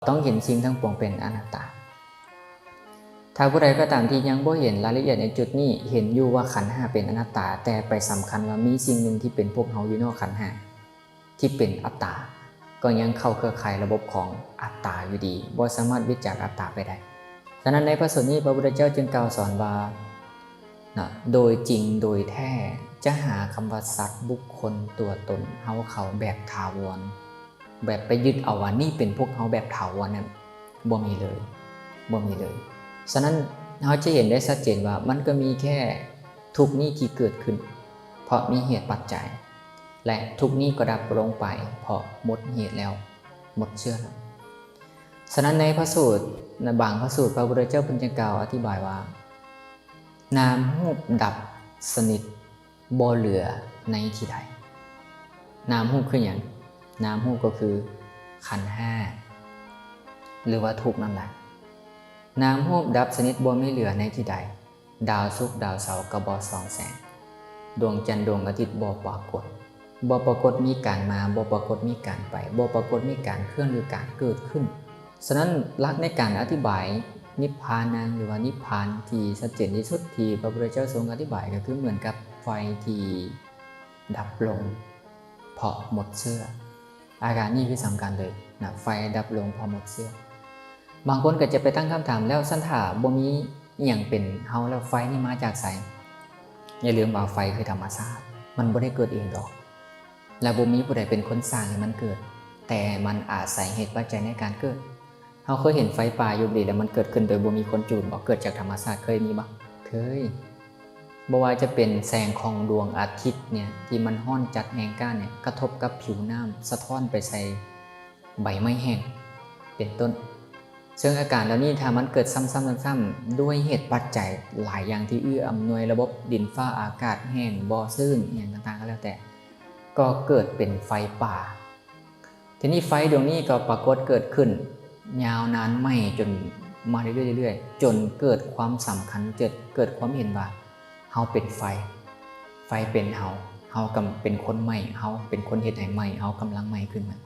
ຕ້ອງເຫັນສິ່ງທັງປວງເປັນອະນັດຕາ. ຖ້າຜູ້ໃດກໍຕາມທີ່ຍັງບໍ່ເຫັນລາຍລະອຽດໃນຈຸດນີ້, ເຫັນຢູ່ວ່າຂັນຫ້າເປັນອະນັດຕາ, ແຕ່ໄປສຳຄັນວ່າມີສິ່ງໜຶ່ງທີ່ເປັນພວກເຮົາຢູ່ນອກຂັນຫ້າ ທີ່ເປັນອັດຕາ, ກໍຍັງເຂົ້າເຄືອຂ່າຍລະບົບຂອງອັດຕາຢູ່ດີ, ບໍ່ສາມາດຫວັດຈາກອັດຕາໄປໄດ້. ສະນັ້ນໃນພະສູດນີ້ ພະພຸດທະເຈົ້າຈຶ່ງກ່າວສອນວ່າ ນະ ໂດຍຈິງໂດຍແທ້ ຈະຫາຄຳວ່າສັດ, ບຸກຄົນ, ຕົວຕົນ, ເຮົາເຂົາແບບຖາວອນ, ແບບໄປຍຶດເອົາວ່ານີ້ເປັນພວກເຮົາແບບຖາວອນນັ້ນ ບໍ່ມີເລີຍ, ບໍ່ມີເລີຍ. ສະນັ້ນເຮົາຈະເຫັນໄດ້ຊັດເຈນວ່າ ມັນກໍມີແຄ່ທຸກນີ້ທີ່ເກີດຂຶ້ນເພາະມີເຫດປັດໄຈ ແລະ ທຸກນີ້ກໍດັບລົງໄປເພາະໝົດເຫດແລ້ວ, ໝົດເຊື້ອແລ້ວ. ສະນັ້ນໃນພະສູດ, ໃນບາງພະສູດ ພະພຸດທະເຈົ້າເພິ່ນຈຶ່ງກ່າວອະທິບາຍວ່າ ນາມຮູບດັບສະໜິດບໍ່ເຫຼືອໃນທີ່ໃດ. ນາມຮູບຄືຫຍັງ? ນາມຮູບກໍຄືຂັນຫ້າ ຫຼືວ່າທຸກນັ້ນແຫຼະ. ນາມຮູບດັບສະໜິດບໍ່ມີເຫຼືອໃນທີ່ໃດ, ດາວສຸກດາວເສົາກໍບໍ່ສ່ອງແສງ, ດວງຈັນດວງອາທິດບໍ່ປາກົດ, ບໍ່ປາກົດມີການມາ, ບໍ່ປາກົດມີການໄປ, ບໍ່ປາກົດມີການເຄື່ອນ ຫຼື ການເກີດຂຶ້ນ. ສະນັ້ນ ຫຼັກໃນການອະທິບາຍນິບພານນາງ ຫຼືວ່ານິບພານທີ່ຊັດເຈນທີ່ສຸດທີ່ພະພຸດທະເຈົ້າຊົງອະທິບາຍ ກໍຄືເໝືອນກັບໄຟທີ່ດັບລົງເພາະໝົດເຊື້ອ. ອາການນີ້ຄືສຳຄັນເລີຍນະ, ໄຟດັບລົງເພາະໝົດເຊື້ອ. ບາງຄົນກໍຈະໄປຕັ້ງຄຳຖາມ, ແລ້ວຊັ້ນຖ້າບໍ່ມີອີ່ຫຍັງເປັນເຮົາແລ້ວ ໄຟນີ້ມາຈາກໃສ? ຢ່າລືມວ່າໄຟຄືທຳມະຊາດ, ມັນບໍ່ໄດ້ເກີດເອງດອກ. ແລະ ບໍ່ມີຜູ້ໃດເປັນຄົນສ້າງໃຫ້ມັນເກີດ, ແຕ່ມັນອາໄສເຫດປັດໄຈໃນການເກີດ. ເຮົາເຄີຍເຫັນໄຟປ່າຢູ່ດີໆ ແລ້ວມັນເກີດຂຶ້ນໂດຍບໍ່ມີຄົນຈູດບໍ່? ເກີດຈາກທຳມະຊາດ, ເຄີຍມີບໍ່? ເຄີຍ. ບໍ່ວ່າຈະເປັນແສງຂອງດວງອາທິດເນຍ ທີ່ມັນຮ້ອນຈັດແຮງກ້າເນຍ ກະທົບກັບຜິວນ້ຳ ສະທ້ອນໄປໃສ່ໃບໄມ້ແຫ້ງ ເປັນຕົ້ນ. ເຊິ່ງອາການເຫຼົ່ານີ້ ຖ້າມັນເກີດຊ້ຳໆໆໆ ດ້ວຍເຫດປັດໄຈຫຼາຍຢ່າງທີ່ເອື້ອອຳນວຍ ລະບົບດິນຟ້າອາກາດແຫ້ງ ບໍ່ຊື້ນ ອີ່ຫຍັງຕ່າງໆກໍແລ້ວແຕ່ ກໍເກີດເປັນໄຟປ່າ. ທີນີ້ໄຟດວງນີ້ກໍປາກົດເກີດຂຶ້ນຍາວນານໃໝ່ຈົນມາເລື້ອຍໆ ຈົນເກີດຄວາມສຳຄັນ ເກີດ, ເກີດຄວາມເຫັນວ່າເຮົາເປັນໄຟ, ໄຟເປັນເຮົາ, ເຮົາກໍເປັນຄົນໄໝ້, ເຮົາເປັນຄົນເຮັດໃຫ້ໄໝ້, ເຮົາກຳລັງໄໝ້ຂຶ້ນມາ.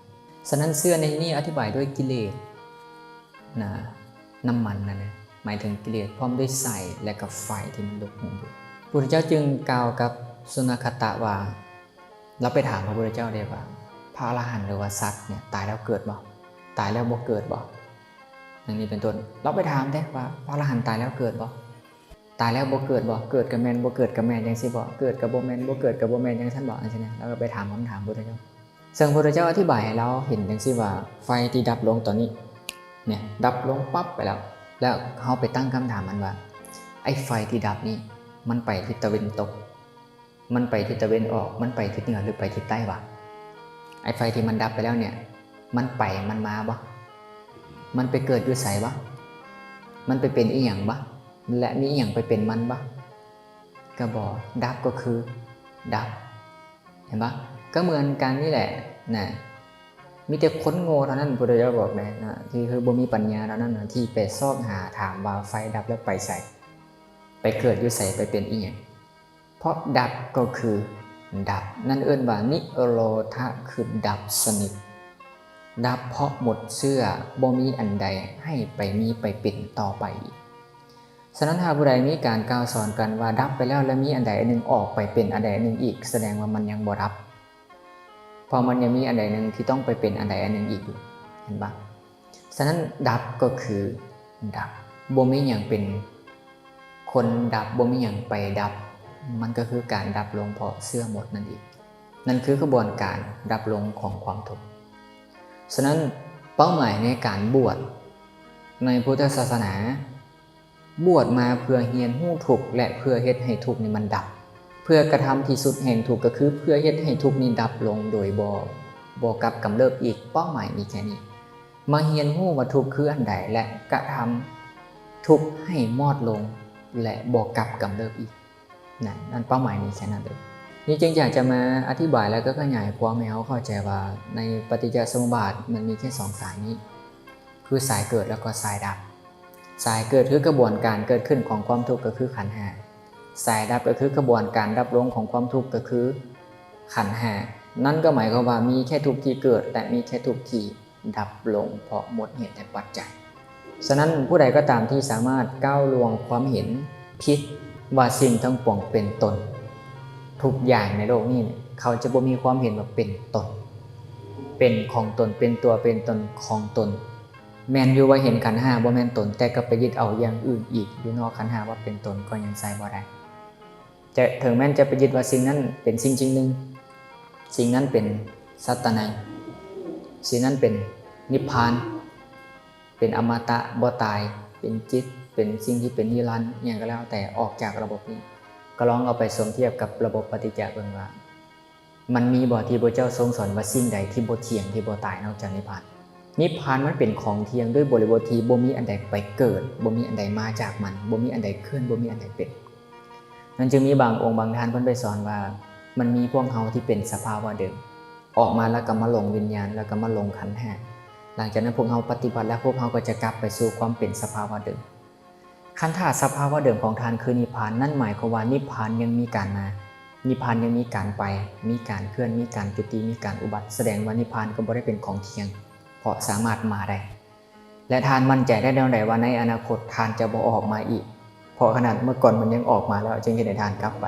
ສະນັ້ນເຊື້ອໃນທີ່ນີ້ອະທິບາຍດ້ວຍກິເລດນະ, ນ້ຳມັນນັ້ນນະ, ໝາຍເຖິງກິເລດ ພ້ອມດ້ວຍໄຟ ແລະກໍໄຟທີ່ມັນລຸກໂຫມຢູ່. ພຸດທະເຈົ້າຈຶ່ງກ່າວກັບສຸນັກຂະຕະວ່າ ລາວໄປຖາມພະພຸດທະເຈົ້າເດ້ວ່າ ພະອະລະຫັນ ຫຼືວ່າສັດເນຍ ຕາຍແລ້ວເກີດບໍ່? ຕາຍແລ້ວບໍ່ເກີດບໍ່? ດັ່ງນີ້ເປັນຕົ້ນ. ລາວໄປຖາມເດ້ວ່າ ພະອະລະຫັນຕາຍແລ້ວເກີດບໍ່? ຕາຍແລ້ວບໍ່ເກີດບໍ່? ເກີດກໍແມ່ນ ບໍ່ເກີດກໍແມ່ນ ຈັ່ງຊີ້ບໍ່? ເກີດກໍບໍ່ແມ່ນ ບໍ່ເກີດກໍບໍ່ແມ່ນ ຈັ່ງຊັ້ນບໍ່? ຈັ່ງຊີ້ນະ. ລາວກໍໄປຖາມຄຳຖາມພຸດທະເຈົ້າ. ເຊິ່ງພຸດທະເຈົ້າອະທິບາຍໃຫ້ລາວເຫັນຈັ່ງຊີ້ວ່າ ໄຟທີ່ດັບລົງຕອນນີ້ເນຍ ດັບລົງປັບໄປແລ້ວ. ແລ້ວເຮົາໄປຕັ້ງຄຳຖາມມັນວ່າ ໄອ້ໄຟທີ່ດັບນີ້ ມັນໄປທິດຕາເວັນຕົກ ມັນໄປທິດຕາເວັນອອກ, ມັນໄປທິດເໜືອ ຫຼືໄປທິດໃຕ້ວະ? ໄອ້ໄຟທີ່ມັນດັບໄປແລ້ວເນຍ ມັນໄປມັນມາບໍ່? ມັນໄປເກີດຢູ່ໃສບໍ່? ມັນໄປເປັນອີ່ຫຍັງບໍ່? ແລະມີອີ່ຫຍັງໄປເປັນມັນບໍ່? ກໍບໍ່. ດັບກໍຄືດັບ. ເຫັນບໍ່? ກໍເໝືອນກັນນີ້ແຫຼະນະ. ມີແຕ່ຄົນໂງ່ເທົ່ານັ້ນ ພຸດທະເຈົ້າບອກແດ່ນະ ທີ່ຄືບໍ່ມີປັນຍາເທົ່ານັ້ນນະ ທີ່ໄປຊອກຫາຖາມວ່າໄຟດັບແລ້ວໄປໃສ? ໄປເກີດຢູ່ໃສ? ໄປເປັນອີ່ຫຍັງ? ເພາະດັບກໍຄືດັບ, ນັ້ນເອີ້ນວ່ານິໂຣທະ ຄືດັບສະໜິດ, ດັບເພາະໝົດເຊື້ອ, ບໍ່ມີອັນໃດໃຫ້ໄປມີໄປເປັນຕໍ່ໄປອີກ. ສະນັ້ນ ຖ້າຜູ້ໃດມີການກ່າວສອນກັນວ່າດັບໄປແລ້ວ ແລະ ມີອັນໃດອັນໜຶ່ງອອກໄປເປັນອັນໃດອັນໜຶ່ງອີກ, ສະແດງວ່າມັນຍັງບໍ່ດັບ, ເພາະມັນຍັງມີອັນໃດອັນໜຶ່ງທີ່ຕ້ອງໄປເປັນອັນໃດອັນໜຶ່ງອີກຢູ່, ເຫັນບໍ່? ສະນັ້ນ ດັບກໍຄືດັບ, ບໍ່ມີຫຍັງເປັນຄົນດັບ, ບໍ່ມີຫຍັງໄປດັບ, ມັນກໍຄືການດັບລົງເພາະເຊື້ອໝົດນັ້ນເອງ. ນັ້ນຄືຂະບວນການດັບລົງຂອງຄວາມທຸກ. ສະນັ້ນ ເປົ້າໝາຍໃນການບວດໃນພຸດທະສາສະໜາ ບວດມາເພື່ອຮຽນຮູ້ທຸກ ແລະ ເພື່ອເຮັດໃຫ້ທຸກນີ້ມັນດັບ, ເພື່ອກະທຳທີ່ສຸດແຫ່ງທຸກ ກໍຄືເພື່ອເຮັດໃຫ້ທຸກນີ້ດັບລົງໂດຍບໍ່, ບໍ່ກັບກຳເລີບອີກ. ເປົ້າໝາຍມີແຄ່ນີ້. ມາຮຽນຮູ້ວ່າທຸກຄືອັນໃດ ແລະ ກະທຳທຸກໃຫ້ມອດລົງ ແລະ ບໍ່ກັບກຳເລີບອີກ. ນັ້ນ, ນັ້ນເປົ້າໝາຍມີແຄ່ນັ້ນເລີຍ. ນີ້ຈຶ່ງຢາກຈະມາອະທິບາຍ ແລ້ວກໍຂະຫຍາຍຄວາມໃຫ້ເຮົາເຂົ້າໃຈວ່າ ໃນປະຕິດຈະສະມຸບາດມັນມີແຄ່ສອງສາຍນີ້ ຄືສາຍເກີດ ແລ້ວກໍສາຍດັບ. ສາຍເກີດຄືຂະບວນການເກີດຂຶ້ນຂອງຄວາມທຸກ ກໍຄືຂັນຫ້າ, ສາຍດັບກໍຄືຂະບວນການດັບລົງຂອງຄວາມທຸກ ກໍຄືຂັນຫ້າ. ນັ້ນກໍໝາຍຄວາມວ່າມີແຄ່ທຸກທີ່ເກີດ ແລະ ມີແຄ່ທຸກທີ່ ດັບລົງເພາະໝົດເຫດແລະປັດໄຈ. ສະນັ້ນ ຜູ້ໃດກໍຕາມທີ່ສາມາດກ້າວລ່ວງຄວາມເຫັນຜິດວ່າສິ່ງທັງປວງເປັນຕົນ, ທຸກຢ່າງໃນໂລກນີ້ ເຂົາຈະບໍ່ມີຄວາມເຫັນວ່າເປັນຕົນ, ເປັນຂອງຕົນ, ເປັນຕົວເປັນຕົນຂອງຕົນ. ແມ່ນຢູ່ວ່າເຫັນຂັນຫ້າບໍ່ແມ່ນຕົນ, ແຕ່ກໍໄປຍຶດເອົາຢ່າງອື່ນອີກຢູ່ນອກຂັນຫ້າວ່າເປັນຕົນ ກໍຍັງໃຊ້ບໍ່ໄດ້. ຈະ ເຖິງແມ່ນຈະໄປຍຶດວ່າສິ່ງນັ້ນເປັນສິ່ງສິ່ງໜຶ່ງ, ສິ່ງນັ້ນເປັນສັດຕະນາ, ສິ່ງນັ້ນເປັນນິບພານ, ເປັນອະມະຕະ ບໍ່ຕາຍ, ເປັນຈິດ, ເປັນສິ່ງທີ່ເປັນນິລັນ ຫຍັງກໍແລ້ວແຕ່ ອອກຈາກລະບົບນີ້, ກໍລອງເອົາໄປສົມທຽບກັບລະບົບປະຕິດຈະເບິ່ງວ່າ ມັນມີບໍ່ທີ່ພະເຈົ້າຊົງສອນວ່າສິ່ງໃດທີ່ບໍ່ທ່ຽງ ທີ່ບໍ່ຕາຍ ນອກຈາກນິບພານ? ນິບພານມັນເປັນຂອງທ່ຽງ ດ້ວຍບໍລິບົດທີ່ບໍ່ມີອັນໃດໄປເກີດ, ບໍ່ມີອັນໃດມາຈາກມັນ, ບໍ່ມີອັນໃດເຄື່ອນ, ບໍ່ມີອັນໃດເປັນ. ມັນຈຶ່ງມີບາງອົງບາງທ່ານເພິ່ນໄປສອນວ່າ ມັນມີພວກເຮົາທີ່ເປັນສະພາວະເດີມ, ອອກມາແລ້ວກໍມາລົງວິນຍານ, ແລ້ວກໍມາລົງຂັນຫ້າ. ຫຼັງຈາກນັ້ນພວກເຮົາປະຕິບັດແລ້ວ, ພວກເຮົາກໍຈະກັບໄປສູ່ຄວາມເປັນສະພາວະເດີມ. ຄັນຖ້າສະພາວະເດີມຂອງທ່ານຄືນິບພານ, ນັ້ນໝາຍຄວາມວ່ານິບພານຍັງມີການມາ, ນິບພານຍັງມີການໄປ, ມີການເຄື່ອນ, ມີການຈຸຕິ, ມີການອຸບັດ, ສະແດງວ່ານິບພານກໍບໍ່ໄດ້ເປັນຂອງທ່ຽງ, ເພາະສາມາດມາໄດ້. ແລະ ທ່ານໝັ້ນໃຈໄດ້ແນວໃດວ່າໃນອະນາຄົດທ່ານຈະບໍ່ອອກມາອີກ? ເພາະຂະໜາດເມື່ອກ່ອນມັນຍັງອອກມາແລ້ວ ຈຶ່ງເຮັດໃຫ້ທ່ານກັບໄປ.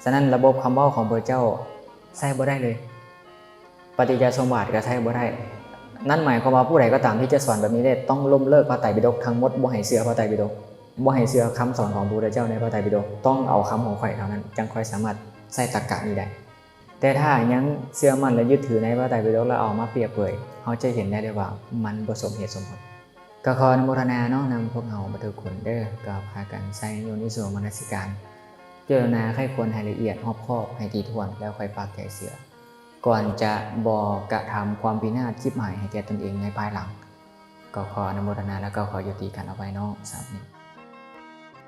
ສະນັ້ນ ລະບົບຄຳເວົ້າຂອງພະເຈົ້າໃຊ້ບໍ່ໄດ້ເລີຍ. ປະຕິດຈະສົມບາດກໍໃຊ້ບໍ່ໄດ້. ນັ້ນໝາຍຄວາມວ່າຜູ້ໃດກໍຕາມທີ່ຈະສອນແບບນີ້ໄດ້ ຕ້ອງລົ້ມເລີກພະໄຕປິດົກທັງໝົດ, ບໍ່ໃຫ້ເຊື່ອພະໄຕປິດົກ, ບໍ່ໃຫ້ເຊື່ອຄຳສອນຂອງພະພຸດທະເຈົ້າໃນພະໄຕປິດົກ, ຕ້ອງເອົາຄຳຂອງຂ້ອຍເທົ່ານັ້ນ ຈັ່ງຄ່ອຍສາມາດໃຊ້ຕາກກະນີ້ໄດ້. ແຕ່ຖ້າຍັງເຊື່ອໝັ້ນ ແລະ ຍຶດຖືໃນພະໄຕປິດົກ ແລ້ວເອົາມາປຽບເຜີຍ, ເຮົາຈະເຫັນໄດ້ເລີຍວ່າມັນບໍ່ສົມເຫດສົມຜົນ. ກໍຂໍອະນຸໂມທະນາເນາະ ນຳພວກເຮົາເບິດທຸກຄົນເດີ, ກໍພາກັນໃຊ້ໂຍນິໂສມະນະສິການ, ພິຈາລະນາໃຄ່ຄວນໃຫ້ລະອຽດຮອບຄອບ, ໃຫ້ຖີ່ຖ້ວນ, ແລ້ວຄ່ອຍປັກໃຈເຊື່ອ, ກ່ອນຈະບໍ່ກະທຳຄວາມພິນາດຄິບຫາຍໃຫ້ແກ່ຕົນເອງໃນພາຍຫຼັງ. ກໍຂໍອະນຸໂມທະນາ ແລ້ວກໍຂໍຍຸຕິການເອົາໄວ້ເນາະ ສຳລັບນີ້.